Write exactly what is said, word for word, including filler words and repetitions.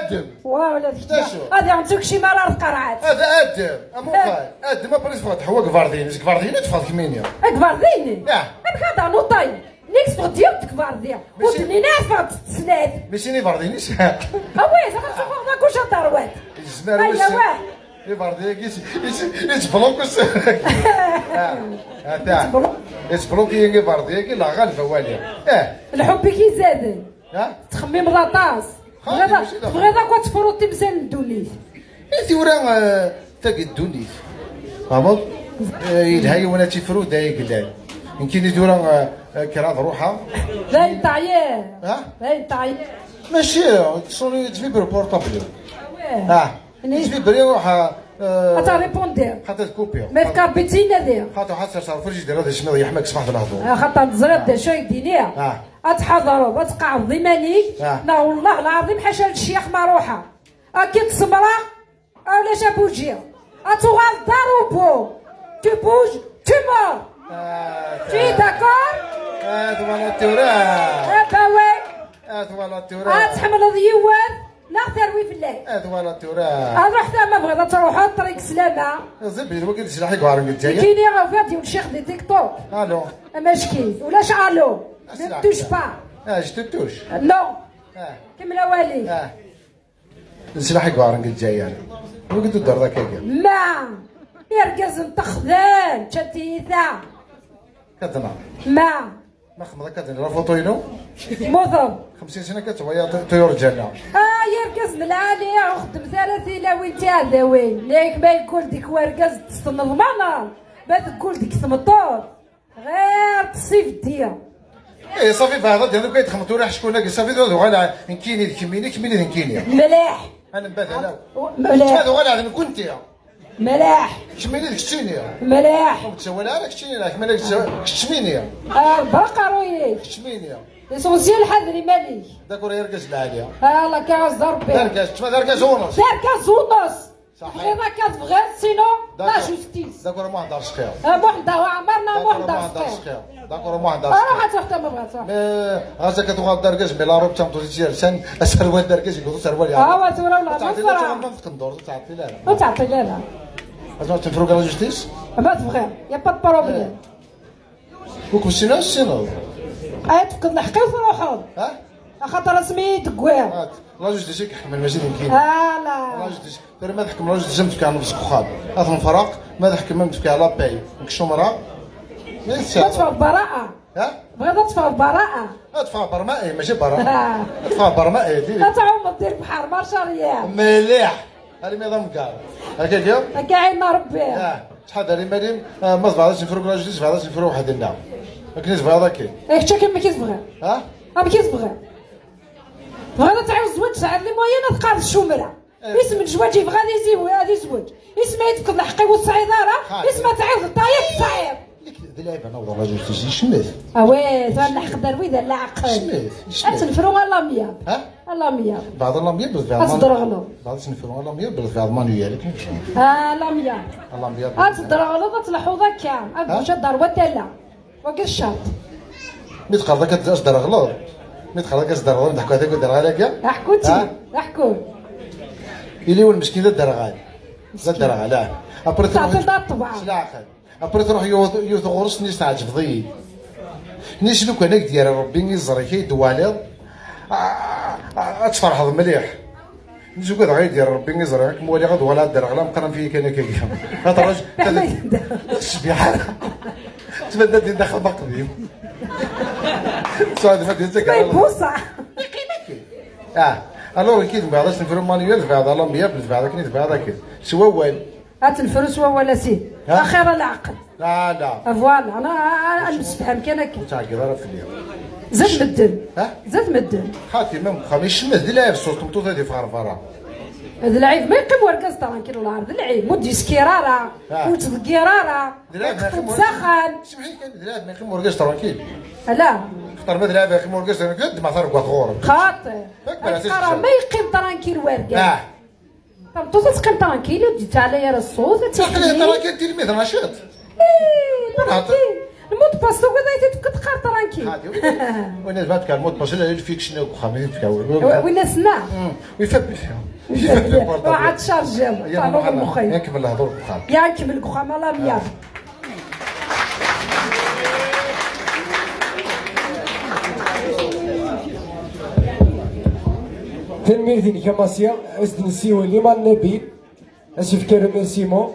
Adem. Wa, ula d kečč. D acu? Ad iɣentu kečči mi ara tqerɛeḍ. Ad adem. Amuqal. Adem, après teffeɣ teḥwa deg Bardini. Deg Bardini teffeɣ kemmini. Deg Bardini? Ah. Amek ad anuṭay? Nek teffeɣ-d yiwet deg Bardini. Ur d-nnin ara teffeɣ-d tesnat. Mais c'est les Bardini, ça. Ah ouais, ça va se voir ma gauche à droite. Yezmer. Aywa. Iberdi-agi yettblokki. Yettblokki-agi iberdi-agi, la ɣaleb awali. Eh. Lḥubb-ik izaden. Ha? Tettxemmimeḍ aṭas. Tebɣiḍ tebɣiḍ akk ad tefruḍ timsal n ddunit. I tura, eh, tagi ddunit. Tfehmeḍ? Eh, yelha yiwen ad tifru d ay yellan. Nekkini tura, eh, eh, kkreɣ ad ruḥeɣ. Dayen teɛyiḍ. Ha? Dayen teɛyiḍ. Mačči, soni yettbibri portable. Ah. Yettbibri, ruḥ, eh, ad taripundiḍ. Xaṭi tkupiḍ. Ma tkabitin ad iɣ. Xaṭi ḥaṭi ters ɣer frijidir ad ismiḍ yeḥma deg ṣṣbeḥ d lehdur. Ah, xaṭi teẓriḍ d acu ay d-iniɣ. Ah. Ad tḥadreḍ, ad tqeɛɛdeḍ iman-ik, ah, neɣ wellah lɛaḍim ḥaca lecyax ma ruḥeɣ. Ad k-id-semreɣ, ulac abuji. Ad tuɣaleḍ d arubu. Tu bouges, tu meurs. Ah, tu es d'accord? Ah, twalaḍ tura. Eh ben ouais. Ah, twalaḍ tura. Ad tḥemmleḍ yiwet, neɣ terwi fell-ak. Ah, twalaḍ tura. Ad ruḥ tama bɣiḍ ad truḥeḍ, ṭrik slama. Zibil, wagi d sslaḥ i yuɛren deg Lezzayer. Nekkini ufiɣ-d yiwen ccix di TikTok. Alo. Amackit, ulac alo. Ne me touche pas. Ah, je te touche. Non. Ah. Kemmel awali. Ah. D sslaḥ i yuɛren deg Lezzayer. Wagi d-tuddreḍ akkagi. Ma irgazen texdem, ččan tiyita. Kadna. Ma. Ma xemmeḍ akka d la foto-inu. Muteḍ. Xemsin sena akka tettwayaḍ tuyur lǧanna. Ah, irgazen lɛali, ur xeddmet ara tilawin tiɛdawin. Nek ma yeggul dik wergaz tessneḍ mana, ma teggul dik tmeṭṭut. Ɣir ṭṣif ddiya. Eh, ṣafi, beɛd ad d-yaduk ay txemmeḍ tura ḥeckunagi, ṣafi, tura tuɣal nekkini d kemmini, kemmini d nekkini. Mliḥ. Ad nbadal akk. Mliḥ. Tura tuɣal ɛad nekkenti. Mliḥ. Kemmini d keččini. Mliḥ. Ur d-tsawal ara keččini, la kemmini d keččmini. Ah, berqa ruyik. Keččmini. L'essentiel ḥader iman-ik. D'accord, ay argaz lɛali. Ah, la case d Rebbi. D argaz, tma d argaz uneṣ. D argaz uneṣ. Saḥi. Tebɣiḍ akka tebɣiḍ, sinon, la justice. D'accord, ma hḍerseɣ. Ah, Muḥend Aɛmar, neɣ Muḥend Aɛmar. D'accord, ma hḍerseɣ. Aruḥ ad tafeḍ ma bɣiḍ. Mais ɣas akka tuɣal d argaz, mais la robe d tameṭṭut i tt-yersan, aserwal d argaz, yewweḍ userwal yeɛni. Awa, tura wala ma teqnḍeṛ, ur teɛṭil ara. Ur teɛṭil ara. Ad tɛṭil ara. Ad tɛṭil la justice? Ma tebɣiḍ, y a pas de problème. Ur kem-ssineɣ, tessineḍ. Ay tefkeḍ lḥeqq-iw truḥeḍ. Ha? Axaṭer asmi i d-wwiɣ. Ah, la justice i iḥekmen, mačči d nekkini. Ala. La justice. Tura ma tḥekkem la justice, am tefka nnefs deg uxxam. Ad t-nefreq, ma tḥekkem am tefka la paix. Nekcem ra. Ma teffɣeḍ bara'a. Ha? Tebɣiḍ ad teffɣeḍ bara'a. Ad teffɣeḍ barma'i, mačči bara'a. Ah. Ad teffɣeḍ barma'i, diri. Ad tɛumeḍ di lebḥer, marcariya. Mliḥ. Armi d amgar. Akka kan? Akka ɛinna Rebbi. Ah, ttḥadar iman-im, ah, ma tebɣiḍ ad tnefru deg lajdi, tebɣiḍ ad tnefru weḥd-nneɣ. Akken i tebɣiḍ akken. Eh, kečč akken amek i tebɣiḍ? Ha? Amek i tebɣiḍ? Tebɣiḍ ad tɛiwed zzwaǧ, tesɛiḍ les moyens, ad teqqareḍ ccumra. Eh. Isem n zzwaǧ yebɣa ad iziw-, ad izweǧ. Isem ay tefkeḍ lḥeqq-iw ur tesɛiḍ ara. Ha. Isem ad tɛiwed ṭṭayat tesɛiḍ. Nek d lɛib ad naweḍ ɣer lajdi, yecmet. Awi, tura lḥeqq d arwi d leɛqel. Yecmet, yecmet. Ad tenfru a l'amiable. Ha? A l'amiable. Bɛḍ a l'amiable, bɛḍ. Ad tedreɣleḍ. Bɛḍ ad tenfru a l'amiable, bɛḍ manuel, akken i tecmet. A l'amiable. A l'amiable. Ad tedreɣleḍ, ad tleḥḥuḍ akka. Ad tbucaḍ ar watala. Wagi d ccerṭ. Mi teqqareḍ akka ad tderɣleḍ. Mi teqqareḍ akka ad tderɣleḍ, ad ḥkuɣ akka ad derɣal akka. Ḥku-tt-id, ha? Ḥku. Ili wen meskin d aderɣal. D aderɣal, ah. Après, teɛṭiḍ-d ṭṭbeɛ. S leɛqel. Après truḥ yiwet, yiwet ɣur-s, tenna-as tɛeǧbeḍ-iyi. Tenna-as lukan ad k-d-yerr Rebbi iẓri-k, ay d-twaliḍ, a, a, ad tferḥeḍ mliḥ. Tenna-as ugadeɣ ad k-d-yerr Rebbi iẓri, ad kem-waliɣ ad uɣaleɣ ad d-rreɣ, la meqqar am tigi kan akka. Ad tṛaju, ad tecbiḥ ara. Tbedda din daxel maqdim. Suɛed ma d-yettaker. Ma ibuṣa. Ah, alors, kif tebɣiḍ ad s-nefru manuel, tebɣiḍ alambiya, tebɣiḍ akken i tebɣiḍ akken. S wawal. Ad tenfru s wawal a sidi. Ha? Axir a leɛqel. La, la. Voilà, ana, a, a, ad nemsefham kan akka. Ur ttɛeggiḍ ara fell-i. Zdat medden. Ha? Zdat medden. Xaṭi, ma deg uxxam, icemmed di lɛib ṣṣut, tmeṭṭut ad yeffeɣ ɣer berra. D lɛib, ma yeqqim wergaz tranquille, wala d lɛib, ur d-yeskiṛ ara, ha, ur yettḍeggir ara, d lɛib, ma yeqqim s axxam. Semḥ-iyi kan, d lɛib, ma yeqqim wergaz tranquille. Ala. Xaṭer ma d lɛib, ma yeqqim wergaz tranquille, ad ddmeɣ tareggaḍt ɣur-m. Xaṭi. Ad qqareɣ, ma yeqqim tranquille wergaz. Ah. Tameṭṭut ad teqqim tranquille, ur d-yettɛalay ara ṣṣut, ad teqqim tranquille, tilmid naciṭ. Eh, tranquille. Le mot de passe, tugiḍ ad t-id-tefkeḍ, qqar tranquille. Win yezmer ad tefkeḍ le mot de passe, la fiction deg uxxam, i tefkeḍ. Win ass-nna. Wi fa. Ruḥ ad tcarjiḍ. Yak kemmel lehdur deg uxxam. Yak kemmel deg uxxam, ala myaḍ. Tanemmirt-inek a Massi, ad s-d-nessiwel i Mass Nabil, ad s-yefk remerciement.